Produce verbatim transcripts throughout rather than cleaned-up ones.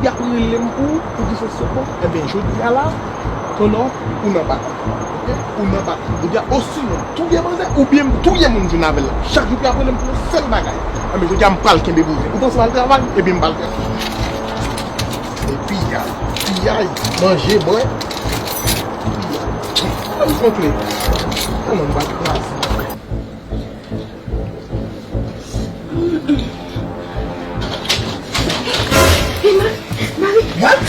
Y ap rele m pou, pou di se sou bon. Ebyen, jodi a la, Tonò, ou nan bak. Oke? Ou nan bak. Jodi a, osinon, touye manzè, oubyen m touye moun vin avè l la. Chak jou ki ap rele m pou yon sèl bagay. Ebyen, jodi a, m pral kenbe bouzen. Ou panse w al travay? Ebyen, m pral travay. E piyay, piyay, manje, bwè. Piyay. Ann kontre. Ann, ann, bat kraze. Hey, Mari, Mari. What?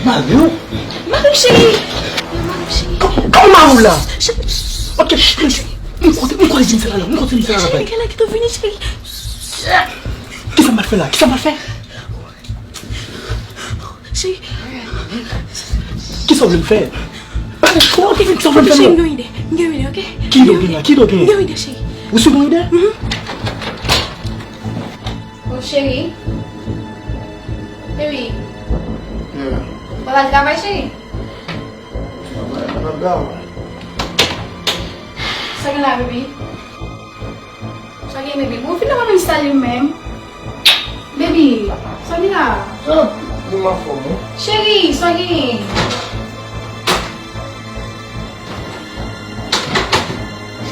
Mari w? Mari w, cheri. Mari w, cheri. Kòman Mari w la? Cheri. Ok, cheri. M kote, m kote di m fè la, m kote di m fè la. Cheri, kèlè ki tou vini, cheri? Kisa m al fè la? Kisa m al fè? Cheri. Kisa w vle m fè? Pale, ok, kisa w vle m fè, cheri, non? M gen yon ide. M gen yon ide, ok? Ki ide w gen la? Ki ide w gen? M gen yon ide, cheri. Ou si w gen ide? Mhm. Oh, cheri. Baby. Yeah. Ou pa al travay, cheri? Travay, travay. Sa gen la, baby? Sa gen, baby? Bon, ou fin nan pa menm salye m menm. Baby, sa gen la? Sa, moun anfòm, wi. Cheri, sa gen?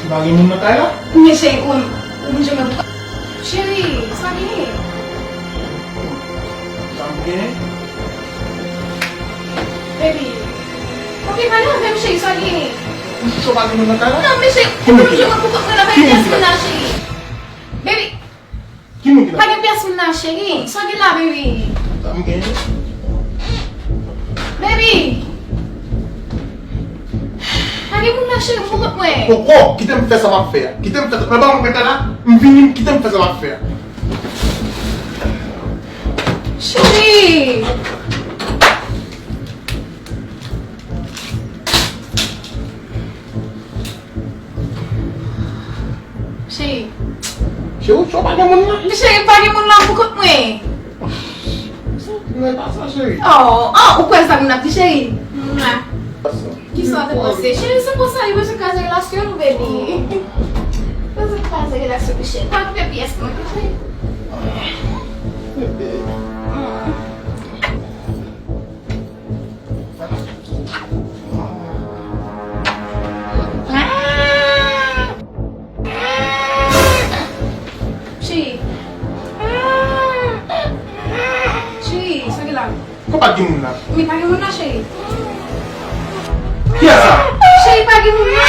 Ou pa gen moun nan kay la? Men cheri, ou, ou menm jan mwen. Cheri, sa gen? Sa m gen? Baby. Ok, pale avè m, cheri, sa gen? Ou si w pa gen moun nan kay la? Non, men cheri, ou menm jan mwen pou kont mwen la, baby, pyès moun nan, cheri. Baby. Ki moun ki la? Pa gen pyès moun nan, cheri. Sa gen la, baby? Sa m gen? Baby! Pa gen moun nan, cheri, m pou kont mwen. Poko, kite m fè sa m ap fè a. Kite m fè sa. Mwen pa mwen la, m vini, kite m fè sa m ap fè a. Cheri. Cheri, ou pa gen moun nan? Cheri, pa gen moun nan pou kont mwen. Sa, men pa sa, cheri. Oh, oh, ou kwè sa moun ap di, cheri? Mwa. Kisa w te panse? Cheri, se konsa yo bezwen kraze relasyon nou, baby. Bezwen kraze relasyon nou, cheri. Pa okipe pyès mwen, cheri. Bebe. Cheri. Cheri, sa gen la? Kòman pa gen moun la? Men pa gen moun la, cheri. Kiyès sa? Cheri, pa gen moun la.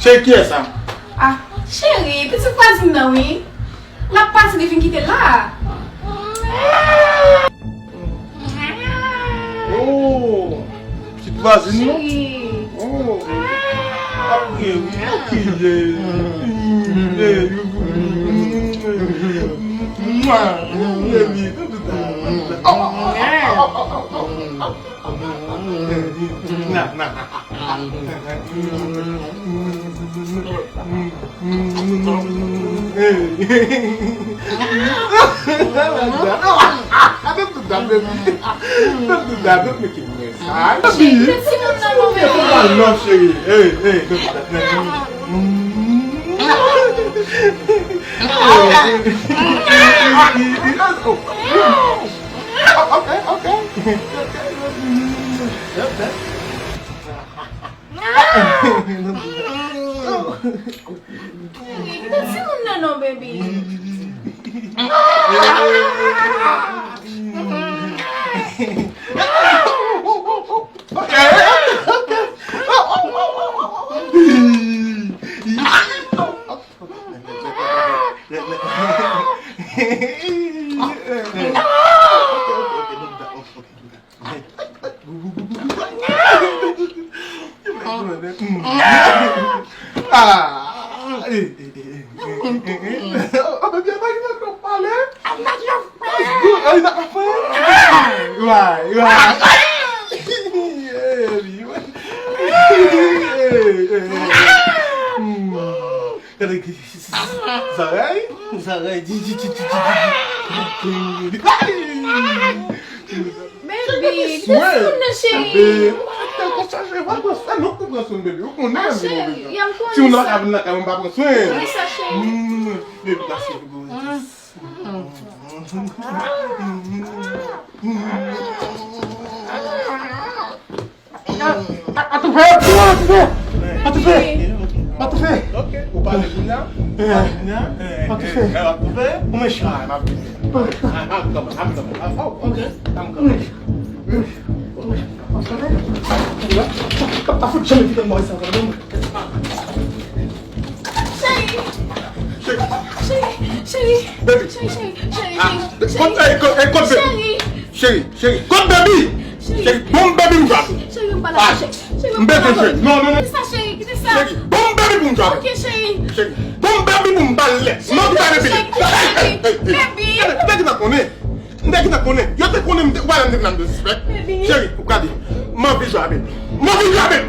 Cheri, kiyès sa? Ah, cheri, pitit vwazin nan, wi. L ap pati, li vin kite l la. Oh, pitit vwazin nan? Cheri. Oh. Ap gen, wi, ap gen. Mwa, baby, tout sa. Na, na. Hey. Don't do that, baby. Don't do that. Don't make it worse. Ay, cheri, kite timoun nan non, baby. Kòman non, cheri? Hey, hey, don't do that. Okay, okay. Kite timoun nan non, baby. Ah, eh, eh, eh, eh, eh, eh. Oh, baby, I'm not even gonna pale. I'm not your friend. It's good. Oh, you're not my friend? Why? Why? Eh, baby, what? Eh, eh, eh. Hmm. Gade ki, zaray? Zaray, di, di, di. Baby, kite timoun nan, cheri. Baby, Chache, va pran swen, nou pou pran swen, baby. Ou konnen, ah, chéri, m pa ka vin lakay mwen pa pran swen. Wi, sa, chéri. Mm, baby, that's it, baby. Atoufe! Atoufe! Atoufe! Atoufe! Ok, ou pale kounye a? Ou pale kounye a? Atoufe! Ou mechan. Ah, m ap vini. I'm coming, I'm coming. Oh, ok, I'm coming. Cheri. Cheri. Cheri. Cheri. Baby. Cheri, cheri, cheri, cheri, cheri, cheri. Ah, cheri. Kot, eh, kot, eh, kot, baby. Cheri. Cheri, cheri. Kot, baby. Cheri. Cheri, bon, baby, m jwenn. Cheri, m pa la. Ah, cheri, cheri, m bezwen jwenn. Non, non, non. Kite sa, cheri, kite sa. Cheri, bon, baby, pou m jwenn. Ok, cheri. Cheri, bon, baby, pou m pale. Non, kite sa, baby. Cheri, kite sa, cheri. Baby. Nèg la konnen. Nèg la konnen. Yo te konnen m te, ou pa wè m te vin la m te sispèk. Baby. Cheri, ou gade. M anvi jwe avè l. M anvi jwe avè l.